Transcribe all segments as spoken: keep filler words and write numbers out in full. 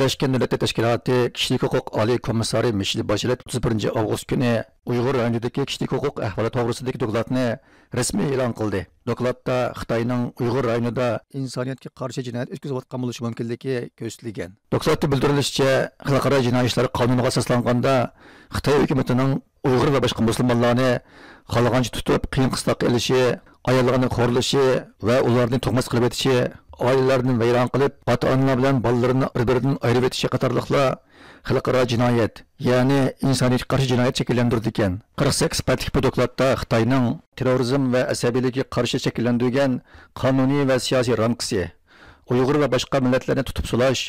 بىرلەشكەن دۆلەتلەر تەشكىلاتى كىشىلىك ھوقۇق ئالىي كومىسسارى مىشېل باشلېت ئوتتۇز بىرىنچى ئاۋغۇست كۈنى ئۇيغۇر رايونىدىكى كىشىلىك ھوقۇق ئەھۋالى توغرىسىدىكى دوكلاتنى رەسمىي ئېلان قىلدى. دوكلاتتا خىتاينىڭ ئۇيغۇر رايونىدا ئىنسانىيەتكە قارشى جىنايەت ئۆتكۈزۈۋاتقان بولۇشى مۇمكىنلىكى كۆرسىتىلگەن. دوكلاتتا بىلدۈرۈلۈشىچە، خەلقئارا جىنايى ئىشلار قانۇنىغا ئاساسلانغاندا، خىتاي ھۆكۈمىتىنىڭ ئۇيغۇر ۋە باشقا مۇسۇلمانلارنى خالىغانچە تۇتۇپ، قىيىن قىستاققا ئېلىشى، ئاياللارنى خورلىشى ۋە ئۇلارنى تۇغماس قىلىۋېتىشى، ئائىلىلەرنى ۋەيران قىلىپ، ئاتا-ئانىلار بىلەن بالىلىرىنى بىر-بىرىدىن ئايرىۋېتىشى قاتارلىقلار خەلقئارا جىنايەت، يەنى ئىنسانىيەتكە قارشى جىنايەت شەكىللەندۈرىدىكەن. قىرىق سەككىز بەتلىك بۇ دوكلاتتا خىتاينىڭ تېررورىزم ۋە ئەسەبىيلىككە قارشى شەكىللەندۈرگەن قانۇنىي ۋە سىياسىي رامكىسى، ئۇيغۇر ۋە باشقا مىللەتلەرنى تۇتۇپ سولاش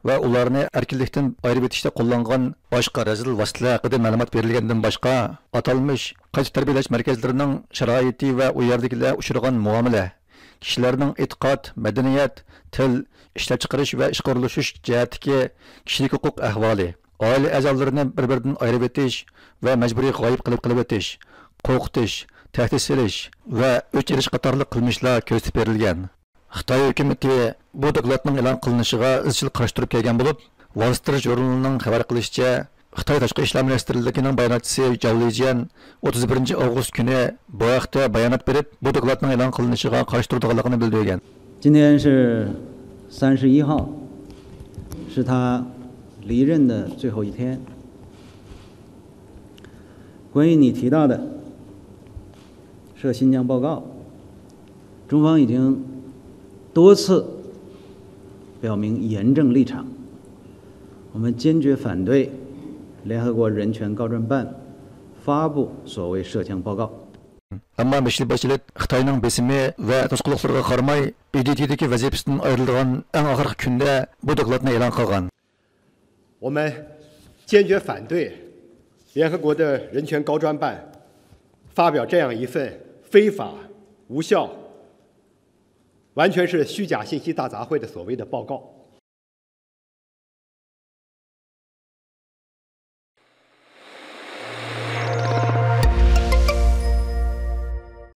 ۋە ئۇلارنى ئەركىنلىكتىن ئايرىۋېتىشتە قوللانغان باشقا رەزىل ۋاسىتىلەر ھەققىدە مەلۇمات بېرىلگەندىن باشقا، ئاتالمىش قايتا تەربىيەلەش مەركەزلىرىنىڭ شارائىتى ۋە ئۇ يەردىكىلەر ئۇچرىغان مۇئامىلە، كىشىلەرنىڭ ئېتىقاد، مەدەنىيەت، تىل، ئىشلەپچىقىرىش ۋە ئىشقا ئورۇنلىشىش جەھەتتىكى كىشىلىك ھوقۇق ئەھۋالى، ئائىلە ئەزالىرىنى بىر-بىرىدىن ئايرىۋېتىش ۋە مەجبۇرىي غايىب قىلىپ قىلىۋېتىش، قورقۇتۇش، تەھدىت سېلىش ۋە ئۆچ ئېلىش قاتارلىق قىلمىشلار كۆرسىتىپ بېرىلگەن. خىتاي ھۆكۈمىتى بۇ دوكلاتنىڭ ئېلان قىلىنىشىغا ئىزچىل قارشى تۇرۇپ كەلگەن بولۇپ، ۋال سترىت ژۇرنىلىنىڭ خەۋەر قىلىشىچە، خىتاي تاشقى ئىشلار مىنىستىرلىكىنىڭ باياناتچىسى جاۋ لىجيەن ئوتتۇز بىرىنچى ئاۋغۇست كۈنى بۇ ھەقتە بايانات بېرىپ، بۇ دوكلاتنىڭ ئېلان قىلىنىشىغا قارشى تۇرىدىغانلىقىنى بىلدۈرگەن. 今天是三十一号，是他离任的最后一天。关于你提到的涉新疆报告，中方已经多次表明严正立场，我们坚决反对联合国人权高专办发布所谓涉疆报告。 ئەمما مىشېل باشلېت خىتاينىڭ بېسىمى ۋە توسقۇنلۇقلىرىغا قارىماي، بې دې تېدىكى ۋەزىپىسىدىن ئايرىلىدىغان ئەڭ ئاخىرقى كۈندە بۇ دوكلاتنى ئېلان قىلغان. 我们坚决反对联合国的人权高专办发表这样一份非法、无效、完全是虚假信息大杂烩的所谓的报告。